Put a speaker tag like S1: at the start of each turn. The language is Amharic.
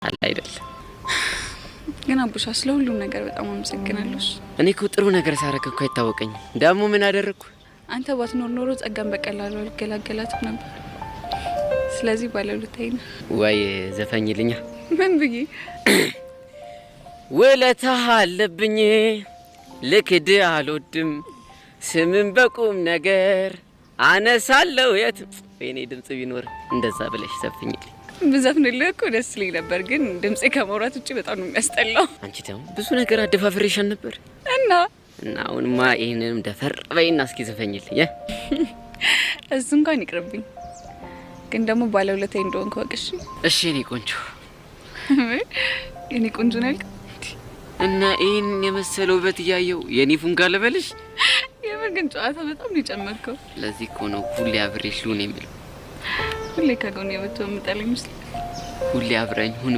S1: አለ አይደል?
S2: ግን አቡሻ ስለ ሁሉም ነገር በጣም አመሰግናለሁ።
S1: እኔ እኮ ጥሩ ነገር ሳረግ እኮ አይታወቀኝም። ደግሞ ምን አደረግኩ?
S2: አንተ ባትኖር ኖሮ ጸጋን በቀላሉ አልገላገላትም ነበር። ስለዚህ ባለውለታዬ ነህ።
S1: ወይ ዘፈኝልኛ።
S2: ምን ብዬ?
S1: ውለታ አለብኝ ልክድ አልወድም፣ ስምን በቁም ነገር አነሳለሁ የት። ወይኔ ድምጽ ቢኖር እንደዛ ብለሽ ዘፍኝልኝ።
S2: ብዘፍንልህ እኮ ደስ ይለኝ ነበር፣ ግን ድምፄ ከማውራት ውጭ በጣም ነው የሚያስጠላው።
S1: አንቺ ደግሞ ብዙ ነገር አደፋፍሬሻል ነበር።
S2: እና
S1: እና አሁንማ ይህንንም ደፈር በይና እስኪ ዘፈኝልኝ።
S2: እሱ እንኳን ይቅርብኝ፣ ግን ደግሞ ባለውለታዬ እንደሆንክ እወቅ። እሺ?
S1: እሺ የኔ ቆንጆ።
S2: የኔ ቆንጆ ነው ያልከው?
S1: እና ይህን የመሰለ ውበት እያየው የኔ ፉንጋ ልበልሽ?
S2: የምር ግን ጨዋታ በጣም ነው የጨመርከው።
S1: ለዚህ እኮ ነው ሁሌ አብሬሽ ልሁን የሚለው።
S2: ሁሌ ከጎኔ ብትሆን የምጠላ ይመስላል።
S1: ሁሌ አብረኝ ሁን።